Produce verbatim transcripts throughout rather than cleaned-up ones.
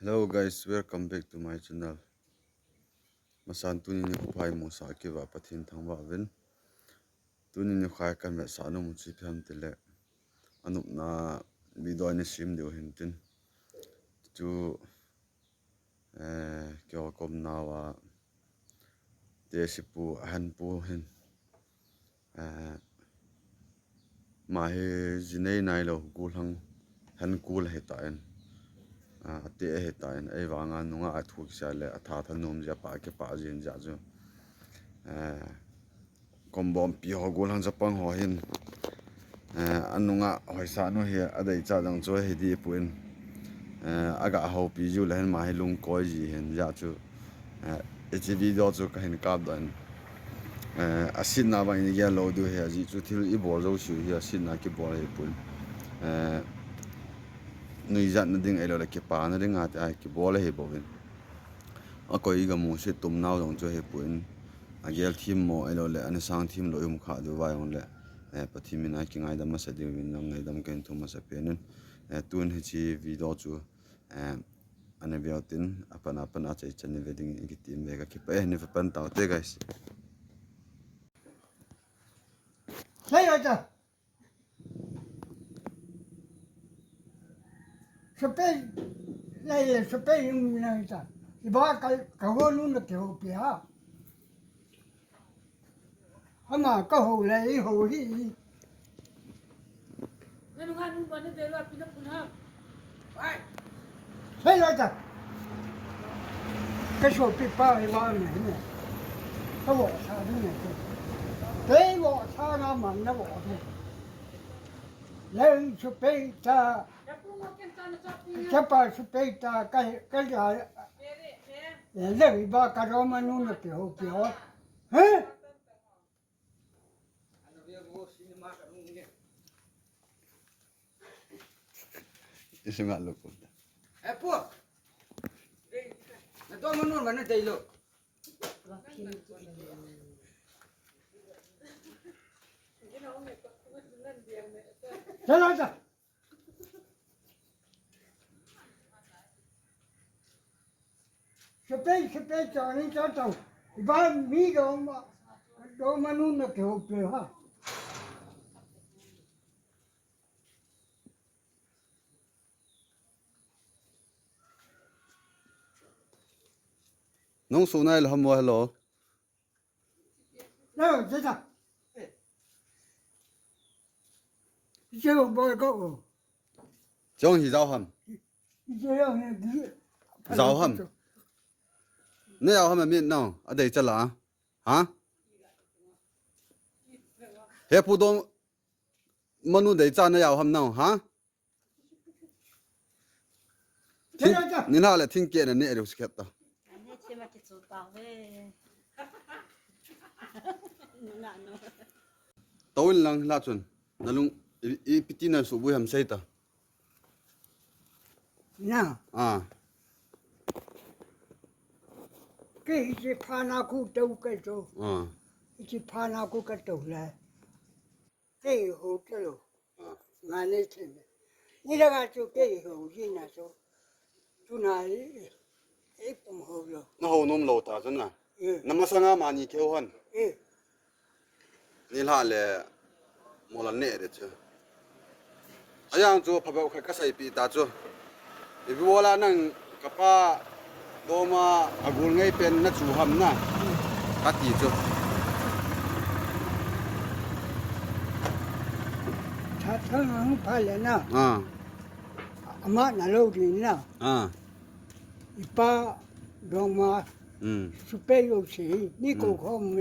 Hello guys, welcome back to my channel. Masan tuni nikho pha imusah kit uva Pathen thangvah uvin. Tuni nikho a kan vetsah nom u chu ipi ham itile, anopna video ana sem diu hintin. Chu, eh, keiho ka umnauva Teship u, ahenpu hin, eh, ama hi jinei nailou, gollhang, hen kul ahitan, ah, ate ahitan, ahivanga nungah a thu kisei le atha thanom jeh a, apah kipah jin jeh a chu, eh, kombompi ho, gollhang chapang ho hin, eh, anungah hoisah nu hi adeichat jong chu hiding pon, eh, aga houpi jiu le hin ama hi lungkoi ji hin jeh a chu, eh, hiche video chu kahin kapdoh in, eh, asetna vang in igel lou diu ahi, ajeh chu thil ibol jouseu hi asetna kibol ahipon, eh, nuijatna ding ahiloule kipana dinga tia kibol ahibouvin. Akoi igamuset tumnau jong chu ahipon, agel themmo ahiloule ana sang themlou ium kha diu va jongle, eh, Pathen mina kingaidam masa diuvin jong ngaidam kahin thum masapen in, eh, tun hiche video chu, eh, ana veu tin, apan apan achaichan in ve dingin kitem uve, kakipah e, ni ve pan taute guys. Sei acha. Sepai, lai le sepai yung na ita. Iba ka, kahonu na kihoupi ha. Ama kahou le ihou hi. Nanu nga nu ba na dela pina puna. Sei lata. Kasopi pa iba na hina. Kavohsa ding na. Kavohsa na man na voh ding. Leng sepai ta. Chapa sepai ta ka, ka ja. Leng iba kadoma nu na kihoupi ho. He? Isunga loko. Eh, pu. Nadoma nu mana deilou. Chala cha. Sepai, sepai, chani cha tau. Iba mi doma, doma nu na kihoupi ha. Nung sunai lo hamo hello. Hello, jeta. Jeo boy ko. Jong hi jao ham. Jeo hi. Jao ham. Ne jao ham min no. Adei chala. Ha? He pu dong manu dei cha na jao ham no. Ha? Thing, nilha le thing keh na ne riu sikhet ta. Ane chema kichu ta ve. Nuna no. Tawin lang la chun. Nalung i, i piti na subui ham sei ta. Na. Ah. Kei hiche phana khu tou kei chu. Ah. Hiche phana khu ka tou le. Kei hou talou. Ah. Nga nei thei me. Nilanga chu kei hou jina chu. Tuna hi, ei pum hou lou. Na hou nom lou ta chu na. Eh. Na masanga mani keu han. Eh. Nilha le mola ne de chu. Ajang chu phabep khat ka seipeh ta chu. Ipi bola nang kapa doma agul ngei pen na chu ham na. Kati chu. Tha thang ang pha le na. Ah. Ama na lou ding na. Ah. Ipa doma. Hmm. Sepai lou si. Ni ko khom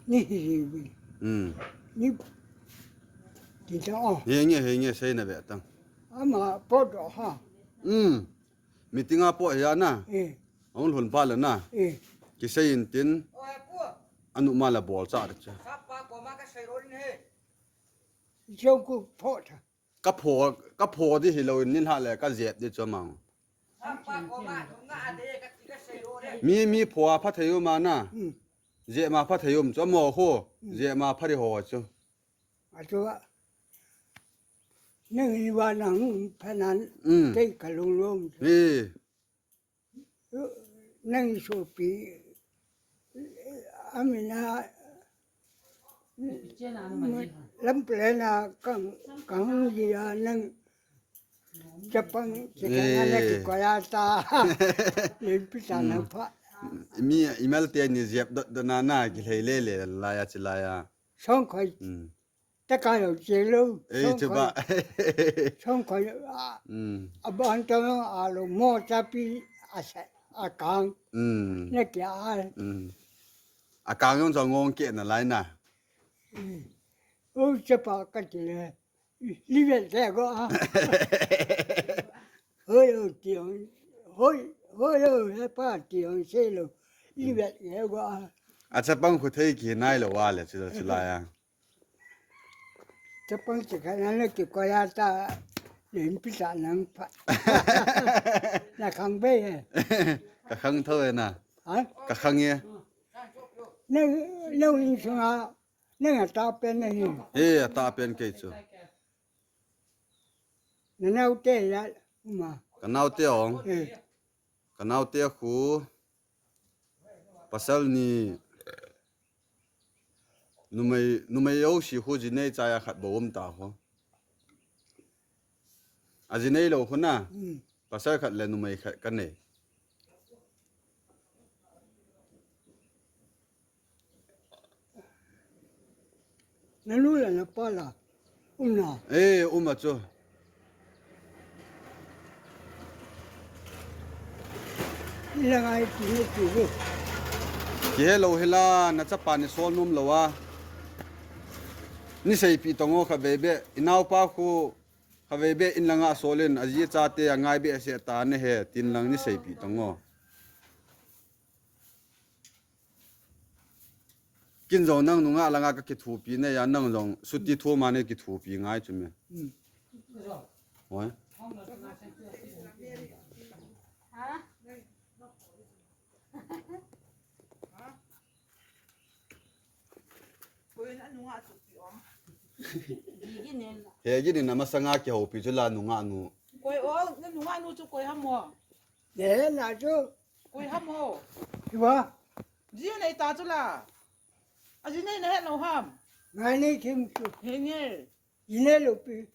ni hi. Hmm. Ni Ti ta o. Henge, henge, seina ve tang. Ama pot o ha. Um. Meeting a pot hi a na. Eh. Ahung lhun pha le na. Eh. Kisei in tin. Anu ma la bol cha de cha. Sapa ko ma ka sei ro ni he. Jong ku pot. Ka pho, ka pho di hilou in nilha le ka jep di chu mang. Sapa ko ma nga de ka ti ka sei ro de. Mi, mi pho a pha thei u ma na. Hmm. Jep ma pha thei um chu mo kho. Hmm. Jep ma pha di ho chu. Atua. Nang iwa nang phanan. Mm. Kei kalung lom. Ni. nang sopi, amina, lam plena kang, kang dia nang chapang, chikana na ki koya ta. Len pisa na pha. Mi email te ni jep dot dot na na ki lei le le la ya chi la ya. Song khoi. Mm. Ta ka lo che lo. Ei, song chu khoi. Ba. Song khoi. Mm. A ban ta lo a lo mo cha pi a sa a kang. Mm. Na ki a. Mm. A kang yong cha ngong ke na lai na. Mm. O chapa ka ti le. Livet le go a. Hoi o ti ong. Hoi, hoi o he pa ti ong se lo. Livet le go a. A chapang khu thei ki nai lo wa le chu chu la ya. Chapang chi ka na le ki koya ta len pisa nang pha. Na khang be he. Ka khang tho e na. Ha? Ka khang e. Na, na win sunga. Nang a ta pen na hi. Eh, a ta pen kei chu. Na nau te ya ma. Ka nau te ong. Eh. Ka nau te khu. Pasal ni. Numei, numei yo si khu ji nei cha ya khat bo um ta ho. A ji nei lo khu na. Mm. Pasal khat le numei khat ka nei. Na nu le na pa la um na. Eh, um a chu. Ila ngai ti ni ti ni. Ki he lo he la, na chapa ni sol nom lo a. Ni sei pi tong o kha be be. I nau pa khu kha be be in la nga sol in a ji cha te a ngai be se ta ne he tin lang ni sei pi tong o. Kin jong nang nunga langa ka kithupi ne ya, nang jong suti thu ma ne kithupi ngai chu me. Hmm. Hoi. Ha? He gini na masanga kihoupi chu la nunga nu. Koi o, na nunga nu chu koi ham o? Ne na chu. Koi ham o? Kiwa. Ji nei ta chu la. A ji nei na he lo ham. Ngai nei thim chu. He nge. Ji nei lo pi.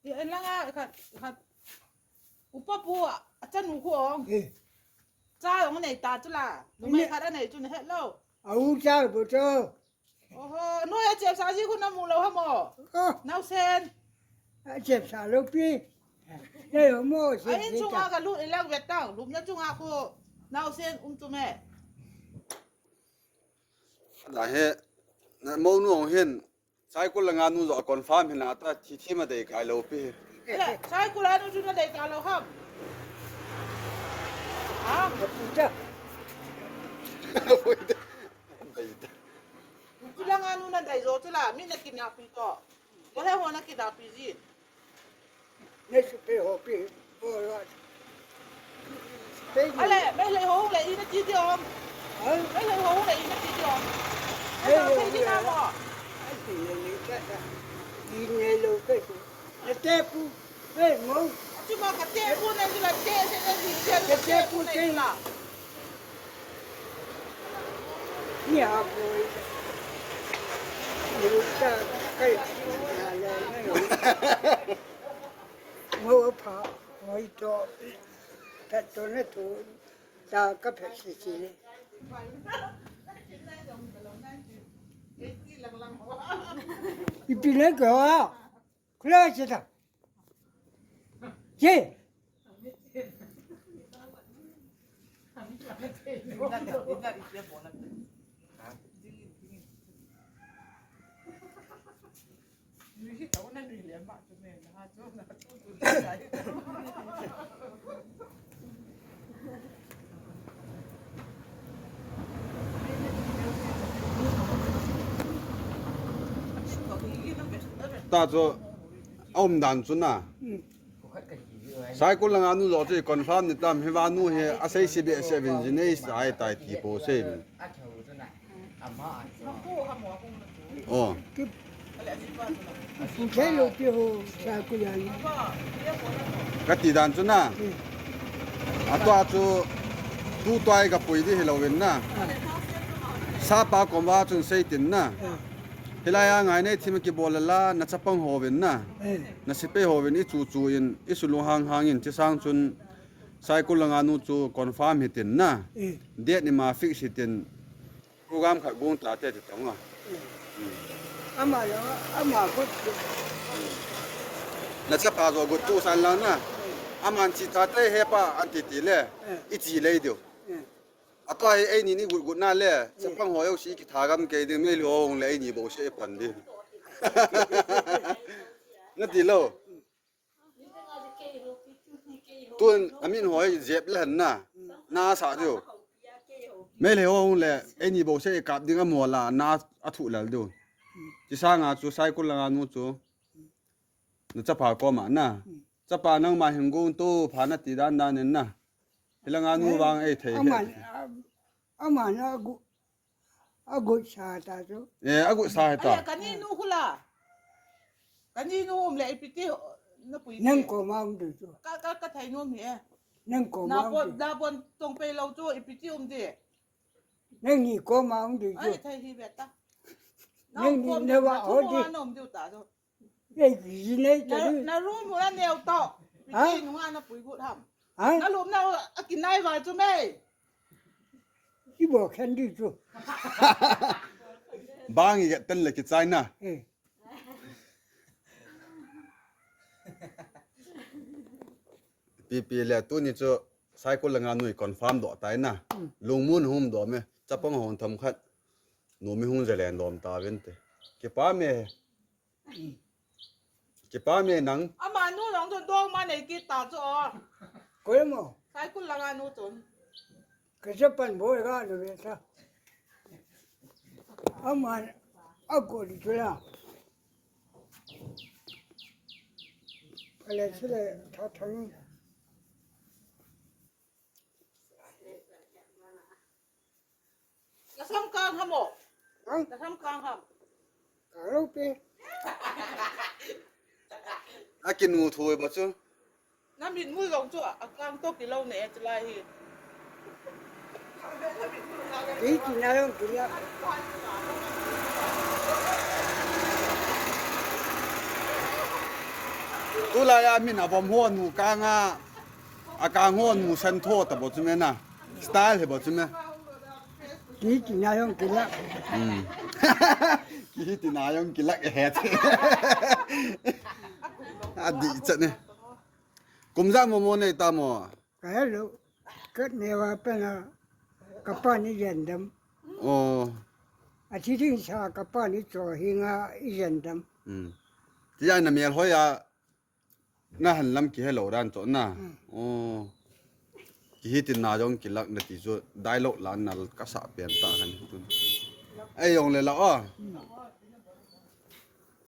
I en langa khat, khat. Upa pu a chanu khu ong. Eh. Cha ong nei ta chu la. Numei khat a nei chu na he lo. A u cha bo chu. Oho, noi a chep sa ji khu na mu lo ham o? Oh. Nau sen. A chep sa lo pi. Nei lo mo se. A in chunga ka lut i lang vet tang, lupna chunga khu nau sen um chu me. Da he, na mo nu ong hin, Saikul langa nu jo confirm hin la ta thi thi ma dei kai lo pi. Le, Saikul langa nu chu na dei ta lo ham. Ha? Puta. Puta. Chu langa nu na dei jo chu la, mi na kidnap pi to. Ko le ho na kidnap pi jin. Ne su pe ho pi, ho lo. Pe ni. Ale, me le ho le i na ti ti om. Ha? Me le ho le i na ti ti om. Me le ho le i na mo. Ai ti le ni ka sa. I ne lo ke su. Ne te pu. Hey, mo. Chuma ka te pu na jula te se na ji te. Ka te pu te na. Ni a ko. Ni ta kai. Mo pha, mo to. Ta to na to. Ta ka phe si si. Ipi le ko. Kula chita. Che. Ta chu a um dan chu na. Saikul langa nu jo chu confirm ni tam, hi va nu hi a sei si be se vin ji nei sai tai ti po se vin. Oh. Pu thei lo pi ho Saikul langa. Ka ti dan chu na. Hmm. A tua chu Tu tua i ka pui di hilou in na. Sapa kom va chun sei tin na. Hilai a ngai nei thim kibol la na chapang ho vin na. Na sipei ho vin i chu chu in i sulu hang hang in chi sang chun Saikul langa nu chu confirm hi tin na. Date ni ma fix hi tin. Program khat gung ta te ti tong a. Ama lo, ama ko. Na chapa zo go tu san lang na. Aman chi ta te he pa an ti ti le. I chi le diu. Ata hi ei ni ni gut gut na le. Chapang ho yo si ki tha gam ke ding me lo hong le ei ni bo se pan di. Na ti lo. Tun amin hoi jep le han na. Na sa diu. Mei le ho hung le ei ni bo se kap ding a mo la na a thu lal diu. Chi sanga chu Saikul langa nu chu. Na chapa ko ma na. Chapa nang ma hing gung tu pha na ti dan dan in na. Hilanga nu vang ei thei he. Ama na gu A gut sa ta chu. Eh, a gut sa he ta. Aya, kani nu hula. Kani nu um le ipiti na pui. Nang ko ma um du chu. Ka, ka, ka thai nu mi e. Nang ko ma um du. Na bon tong pe lo chu ipiti um di. Nang ni ko ma um du chu. Ai, thai hi beta. Nang ni na wa ho di. Na um du ta chu. Ei, ki nei ta di. Na room u na neo to. Ha? Piti nunga na pui gut ham. Ha? Na lum na a kinai va chu mei. I bo khen di chu. Bang i tan le ki chai na. Eh. Pi pi le tu ni chu Saikul langa nu i confirm do tai na. Lungmun hum do me. Chapang hon tham khat. Nu mi hung jalen dom ta vin te. Ki pa me. Kipa me nang. Ama nu jong chu dong ma nei kit ta chu o. Koi mo. Saikul langa nu chun. Ka chapan bo ga lu ve ta. Ama a ko di chu la. Ka le chu le tha thang. Ka sam kang ham o. Hang? Ka sam kang ham. Kang lo pe. A kinu thui ba chu. Na min mu jong chu a kang to kilo ne e chu lai hi. Ki ki na jong ki la. Tulai a min a vom ho nu kang a. A kang ho nu san tho ta bo chu me na. Style he bo chu me. Ki ki na jong ki la. Hmm. Ki ti na jong ki la he. A di chat ne. Kum ja mo mo nei ta mo. Ka he lo. Ka ne wa pe na. Ka pa ni jen dam. Oh. A thi ding sa ka pa ni cho hi nga i jen dam. Hmm. Ti ya na mel hoi a. Na han lam ki hello dan to na. Hmm. Oh. Ki hi tin na jong ki lak na ti chu dialogue la na ka sa pian ta han tu. Ei jong le la o. Hmm.